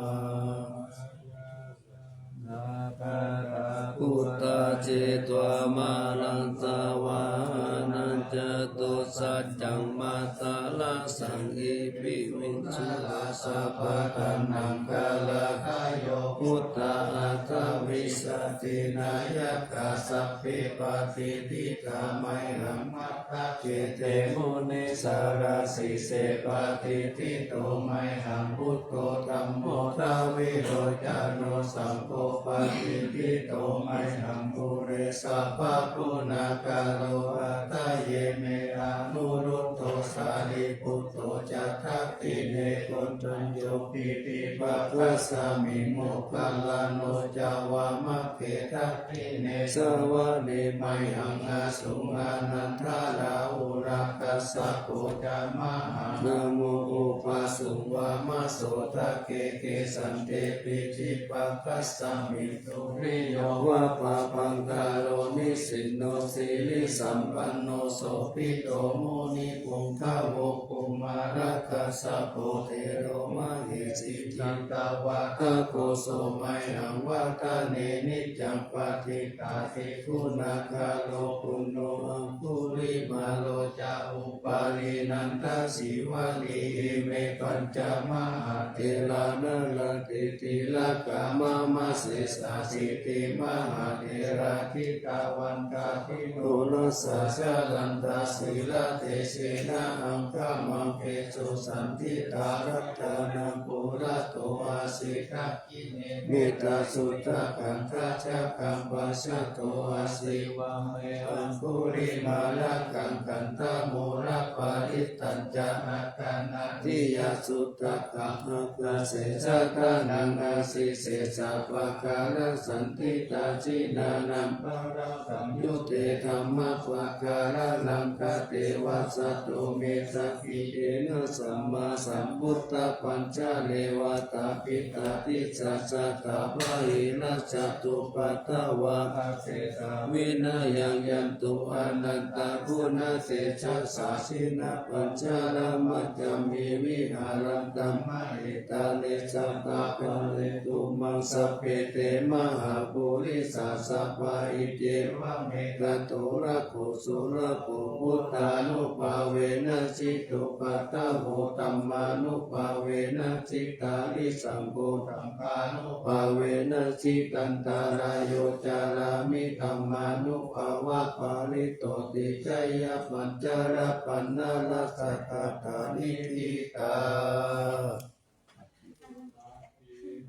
Nāgā ca khuddā chetvā māraṃ savāhanaṃ, catusaccāmatarā saṃ ye piviṃsu rājabhaṭanāgarahayo, buddhā aṭṭhavīsati nāyakā sabbe patiṭṭhitā mayhaṃ matthake te munissarā. Sīse patiṭṭhito mayhaṃ buddho dhammo dvilocano, saṅgho patiṭṭhito mayhaṃ ure sabbaguṇākaro. Hadaye me anuruddho sārīputto ca dakkhiṇe, koṇḍañño piṭṭhibhāgasmiṃ moggallāno ca vāmake. Dakkhiṇe savane mayhaṃ āsuṃ ānandarāhulā, kassapo ca mahānāmo ubhāsuṃ vāmasotake. Kesante piṭṭhibhāgasmiṃ suriyo va pabhaṅkaro, nisinno sirisampanno sobhito munipuṅgavo. Kumārakassapo thero mahesī cittavādako, so mayhaṃ vadane niccaṃ patiṭṭhāsi guṇākaro. Puṇṇo aṅgulimālo ca upālī nandasīvalī, ime pañca mahātherā nalāṭe tilakā mama. Sesāsīti mahātherā jitavantā jinorasā, jalantā sīlatejena aṅgamaṅgesu saṇṭhitā. Ratanaṃ purato āsi dakkhiṇe mettasuttakaṃ, dhajaggaṃ pacchato āsi vāme aṅgulimālakaṃ. Khandhamoraparittañca āṭānāṭiyasuttakaṃ, ākāse chadanaṃ āsi sesā pākārasaṇṭhitā. Jinānaṃ balaṃ saṃyutte dhammapākāralaṅkate, vasato me sakiccena sammāsambuddhapañjare. Vātapittādisañjātā bāhirajjhattupaddavā, asesā vinayaṃ yantu anantaguṇatejasā. Jinapañjaramajjhamhi viharantaṃ mahītale, sadā pālentu maṃ sabbe te mahāpurisāsabhā. Iccevamettato rakkho surakkho, buddhānubhāvena jitupaddavo, dhammānubhāvena jitārisaṅgho, saṅghānubhāvena jitantarāyo, carāmi dhammānubhāvapālito. Ticcayapañjarapaṇṇarasagatā niṭṭhitā,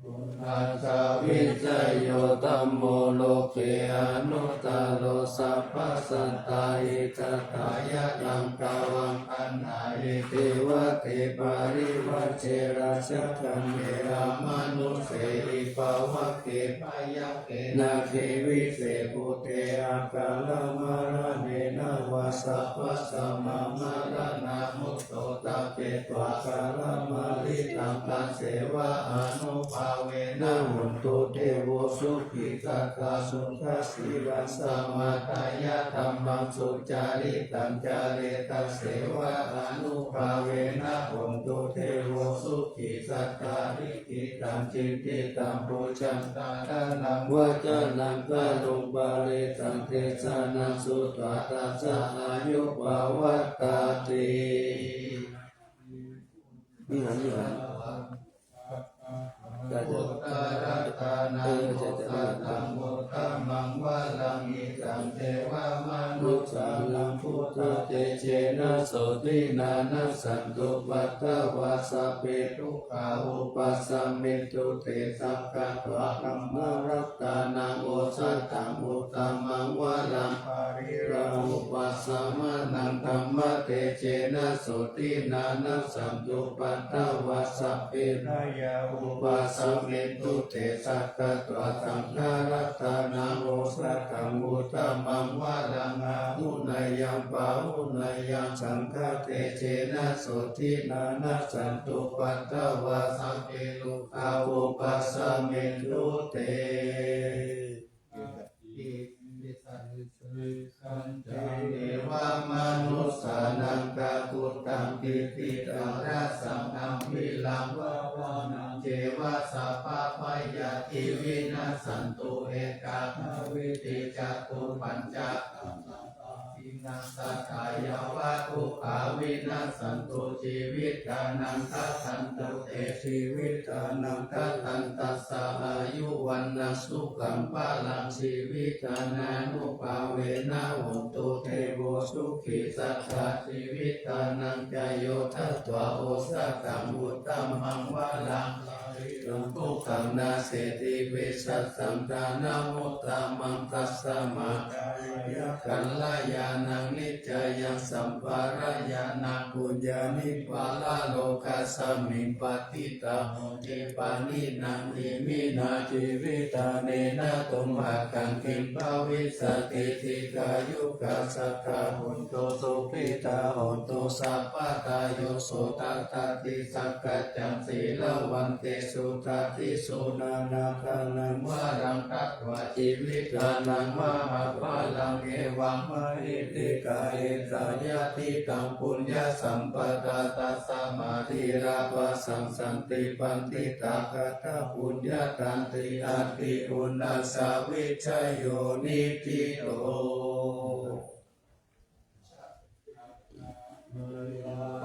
buddhassa vijayo dhammo loke anuttaro, sabbasattāhitatthāya taṃ tvaṃ gaṇhāhi. Devā te parivajje rājadaṇḍe amanussāhi, pāvake byagghe nāge vise bhūte akālamaraṇena vā, sabbasammā maraṇā mutto taṃ petvā kālamāritaṃ, taṃ devānubhāvena hotu devo sukhī sadā. Suddhasīlaṃ samādāya, dhammaṃ sucaritaṃ care, taṃ devānubhāvena hotu devo sukhī sadā. Likhitaṃ cintitaṃ pūjaṃ, dhāraṇaṃ vācanaṃ garuṃ, paresaṃ desanaṃ sutvā, tassa āyu pavaḍḍhatīti. นี่หันนี่หัน Buddharatanaṃ osathaṃ uttamaṃ varaṃ, hitaṃ devamanussānaṃ, buddhatejena sotthinā, nassantupaddavā sabbe, dukkhā vūpasamentu te. Sakkatvā dhammaratanaṃ osathaṃ uttamaṃ varaṃ, pariḷāhūpasamanaṃ, dhammatejena sotthinā, nassantupaddavā sabbe, bhayā vūpasamentu te. Sakkatvā saṅgharatanaṃ osathaṃ uttamaṃ varaṃ, āhuneyyaṃ pāhuneyyaṃ, saṅghatejena sotthinā, nassantupaddavā sabbe, rogā vūpasamentu te. Devamanussānaṃ kakuttaṃ, tiṭṭhitaṃ rasaṃ gambhīraṃ, bhāvanāceva sabbabhayāti, vinassantu ekadā vīti, catu pañca āyasā vinassattha, yāva dukkhā vinassantu, jīvitānaṃ dadantu te. Jīvitānaṃ dadantassa āyu vaṇṇaṃ sukhaṃ balaṃ, jīvitānānubhāvena hotu devo sukhī sadā. Jīvitānañca yo datvā osathaṃ uttamaṃ varaṃ, sārīraṃ dukkhaṃ naseti, vessassaṃ dānamuttamaṃ, tasmā dāyāya kalyāṇaṃ, nikkhayaṃ sampādāya, na puññāni paralokasmiṃ, patiṭṭhā honti pāṇinaṃ. Iminā jīvitānena tumhākaṃ, kiṃ bhavissati dīghāyukā? Sadā hontu sukhitā, hontu sabbadā, yo so tadā ti sakkaccaṃ, sīlavantesu dādinsu, nānādānaṃ varaṃ datvā, jīvitānaṃ mahapphalaṃ, evaṃ mahiddhikā ettāyatiraṃ puññasampadā. Tasmā dhīrā bhāssanti paṇḍitā, katā puññatā ti atthi uṇhassa vijayo niṭṭhito.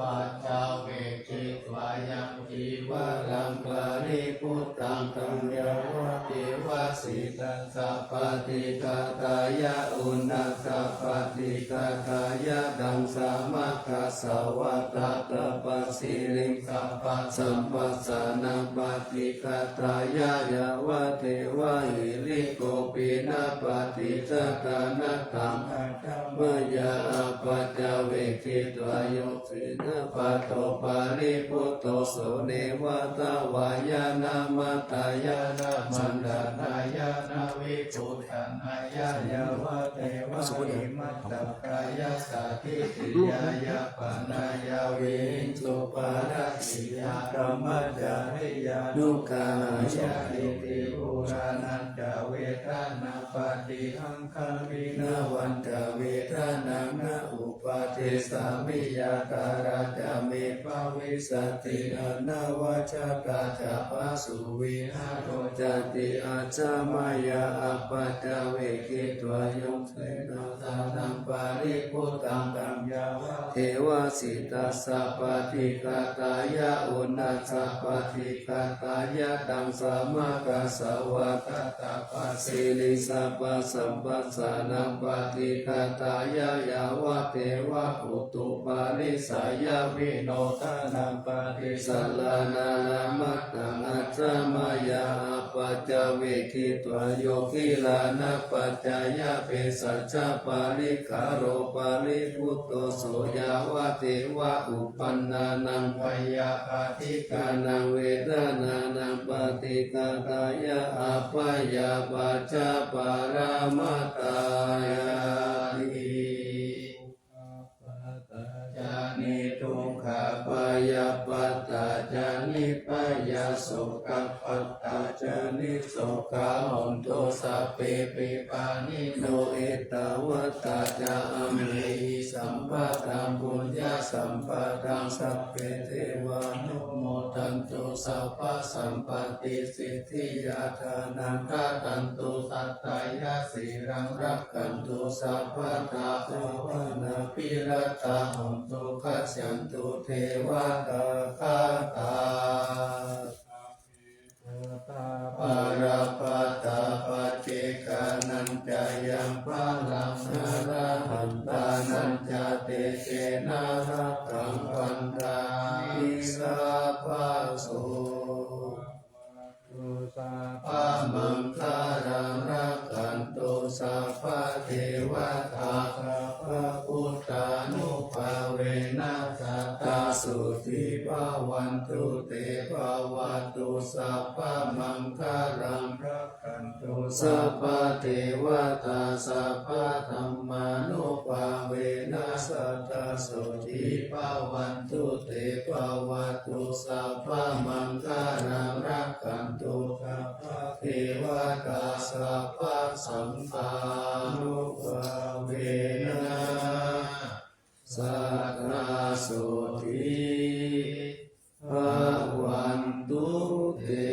Paccavekkhitvā yaṃ cīvaraṃ paribhuttaṃ, taṃ yāvadeva sītassa paṭighātāya, uṇhassa paṭighātāya, taṃ samaggāsvā tattha pasiṃ sabbasambhassānaṃ paṭighātāya, yāvadeva hirikopinapaṭicchādanatthaṃ, aṭṭhamāyā āpaccavekkhitvā, yo jināpato paribhutto, so neva davāya na madāya na maṇḍanāya na vibhūsanāya, yāvadeva imassa kāyassa ṭhitiyā yāpanāya vihiṃsuparatiyā brahmacariyānuggahāya, iti purāṇañca vedanapaṭihaṅkhāmi, navañca vedanaṃ na uppādessāmi, yātrā ca me bhavissati anavajjatā ca phāsuvihāro cāti. Ajja mayā āpaccavekkhitvā yo jināsanaṃ paribhuttaṃ, taṃ yāvadeva sītassa paṭighātāya, uṇhassa paṭighātāya, taṃ samaggāsvā tattha pasiṃ sabbasambhassānaṃ paṭighātāya, yāvadeva utuparissayavinodanapaṭisaraṇaṃ āmantanaṃ. Ajja mayā āpaccavekkhitvā yo gilānapaccayabhesajjaparikkhāro paribhutto, so yāvadeva uppannānaṃ veyyābādhikānaṃ vedanānaṃ paṭighātāya, abyāpajjhaparamatāyāti. Dukkhappattā ca niddukkhā, bhayā sokappattā ca nissokā hontu sabbepi pāṇino. Ettāvatā ca amhehi sambhataṃ puññasampadaṃ sabbe devānumodantu sabbasampattisiddhiyā. Dānaṃ dadantu saddhāya sīlaṃ rakkhantu sabbadā bhāvanābhiratā hontu gacchantu devatāgatā. Balappattā paccekānañca yaṃ balaṃ arahantānañca tejena rakkhaṃ bandhāmi sabbaso. Bhavatu sabbamaṅgalaṃ rakkhantu sabbadevatā sabbabuddhānubhāvena sadā sotthī bhavantu te. Bhavatu sabbamaṅgalaṃ rakkhantu sabbadevatā sabbadhammānubhāvena sadā sotthī bhavantu te. Bhavatu sabbamaṅgalaṃ rakkhantu sabbadevatā sabbasaṅghānubhāvena sadā sotthī bhavantu te.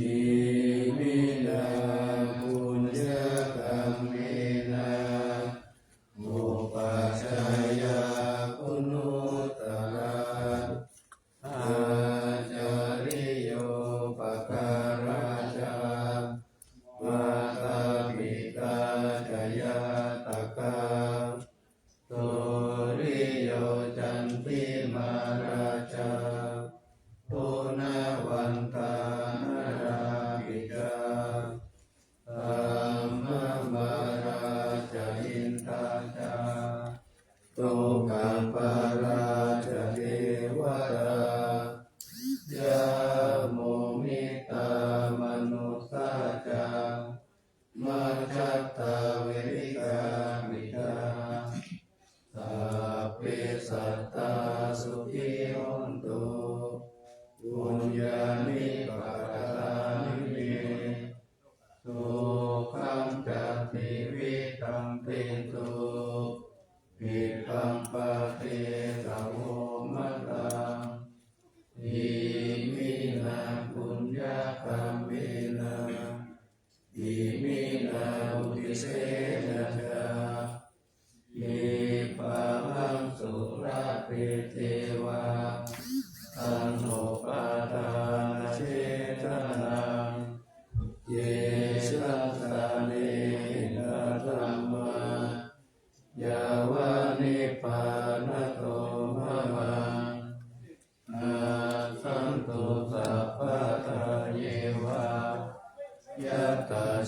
Iminā puññakammena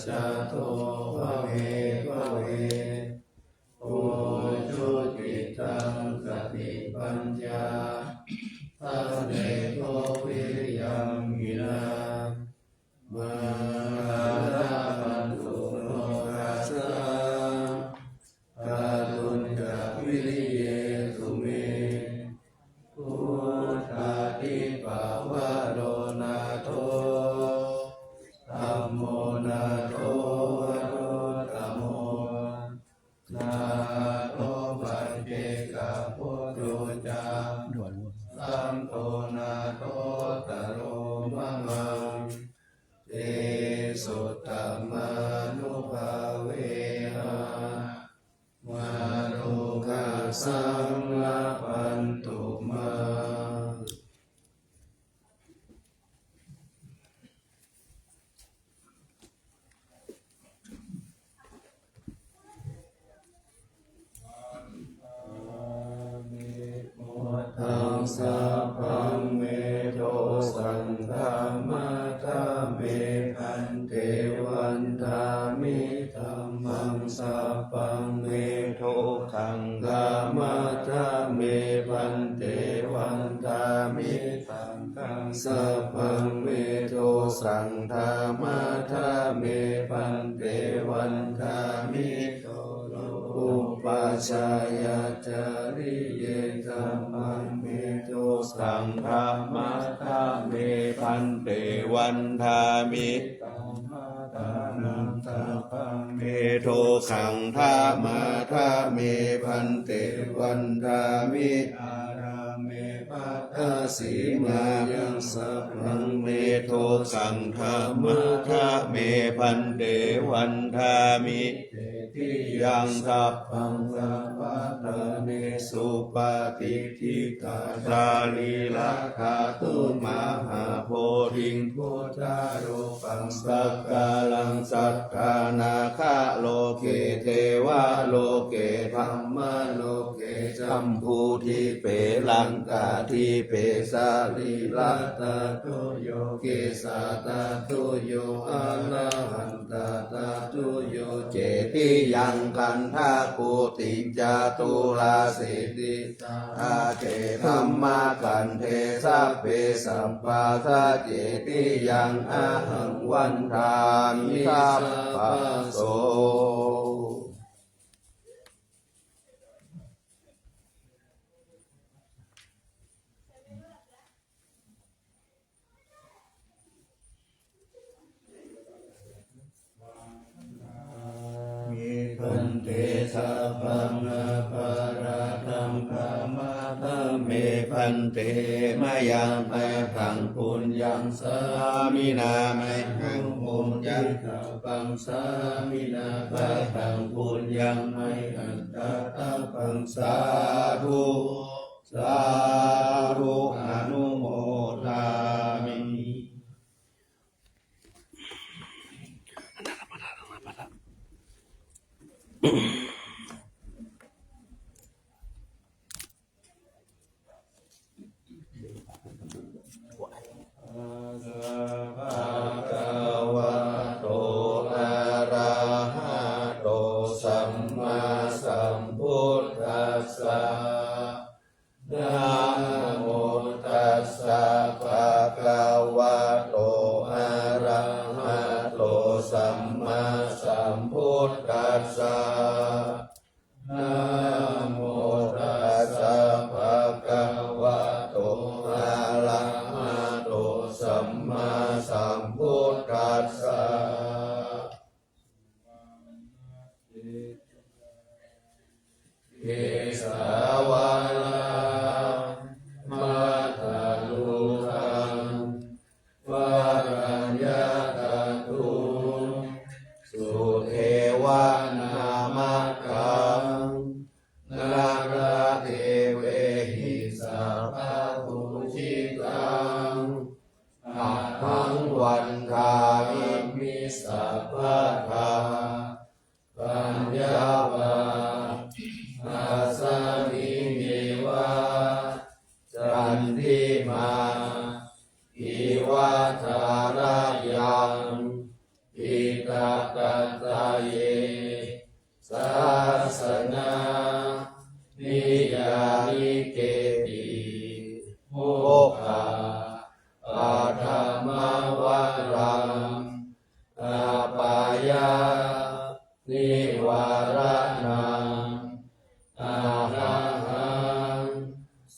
Sato bhave bhave. Ujucittaṃ satipaññā sallekho viriyamhinā. Mārā pāturahu no rājā kātuñca viriyesu me. Buddhādhipavaro nātho, dhammo nātho varuttamo, nātho paccekabuddho ca, saṅgho nāthottaro mamaṃ. Tesottamānubhāvena mārokāsaṃ labhantu mā. Buddhaṃ sabbaṃ me dosaṃ khamatha me bhante, vandāmi dhammaṃ sabbaṃ me dosaṃ khamatha me bhante, vandāmi saṅghaṃ sabbaṃ me dosaṃ khamatha me bhante, vandāmi upajjhāyācariye, dhammaṃ me dosaṃ khamatha me bhante, vandāmi dhammaṃ sabbaṃ me dosaṃ khamatha me bhante, vandāmi ārāme bhaddasīmāyaṃ, sabbaṃ me dosaṃ khamatha me bhante, vandāmi cetiyaṃ sabbaṃ sabbaṭṭhāne supatiṭṭhitā, sārīrakadhātuṃ mahābodhiṃ buddharūpaṃ sakalaṃ sadā, nāgaloke devaloke brahmaloke jambudīpe laṅkādīpe, sarīradhātuyo kesādhātuyo arahan tadhātuyo, cetiyaṃ gandhakuṭiṃ caturāsītisahake dhammakkhandhe, sabbe sabbā saccetiyaṃ ahaṃ vandāmi sabbaso. Bhante, sabbaṃ aparādhaṃ khamatha me bhante, mayā kataṃ puññaṃ sāminā mayhaṃ bhujitapaṃ, sāminā kataṃ puññaṃ mayhaṃ dātabbaṃ, sādhu sādhu anumodāmi. Bhagavato arahato sammāsambuddhassa. Namo tassa bhagavato arahato sammāsambuddhassa. Namo tassa bhagavato arahato sammāsambuddhassa. Kesavādaṃ matthalukaṃ varaṃ yatadhuṃ sudevanāmakhaṃ nāḷāgiriṃ sabbabhūjitaṃ ahaṃ vandāmi sabbadā. Paññā va asmiṃ eva candimā iva tharayaṃ pita Sāvakatthaye sāsana niyyānikepi mokkhapaṭhamavaram apāya nivāraṇaṃ arahaṃ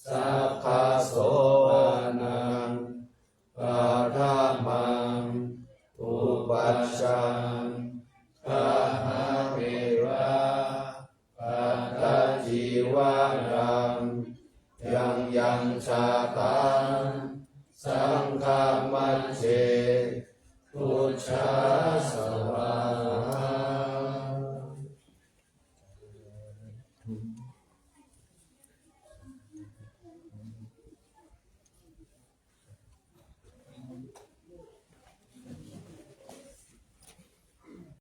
sakkhasopaṇaṃ paṭhamaṃ upajjhaṃ gahaṃ eva kattacīvaraṃ yaṃ yaṃ jātaṃ saṅghamajjhe pujja